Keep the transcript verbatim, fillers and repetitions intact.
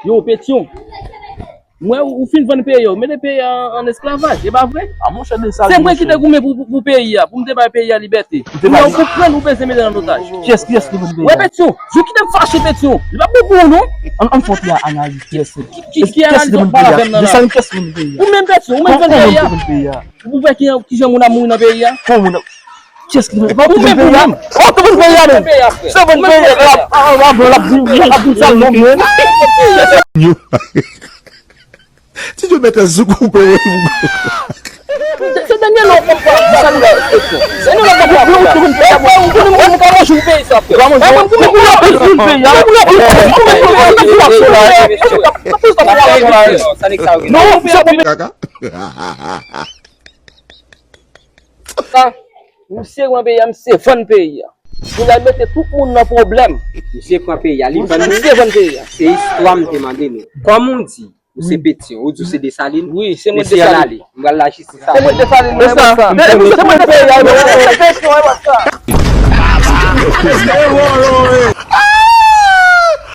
Yo, Petyon, mwen ou fin vann peyi a, ou mete peyi a an esklavaj, e pa vre? Se mwen ki te goumen pou peyi a, pou m te bay peyi a libète. Kounye a ou konprann ou bezwen mete nan otaj. Kiyès, kiyès ki vann peyi a? Wè Petyon, jou kite m fache Petyon. Li pa bon pou ou non. Ann fè yon ti analiz, kiyès ki vann peyi a? Ou menm Petyon, ou menm vann peyi a. Ou wè kijan moun ap mouri nan peyi a? Kiyès ki vann peyi a? Ou menm, ou menm. Ou te vann peyi a menm. Se vann peyi a. L ap di, l ap di sa non men. Ti Djo mèt sou koupe. Se dènye lè w konn pa sa nou la. Dènye lè w konn pa sa. Ou konnen moun ka manje ou peyi sa fè. Ou konnen moun ka manje ou peyi a. Non, sa kaka. Sa, misye pran peyi a, misye vann peyi a. Kounye a l mete tout moun nan pwoblèm. Misye pran peyi a, li vann. Misye vann peyi a. Se istwa m te mande nou. Kòm ou di, ou se Petyon, ou di ou se Desalin. Wi, se mwen Desalin. Mesye ale, m pral lajistis. Se mwen Desalin, mwen sa. Se mwen Desalin, mwen sa.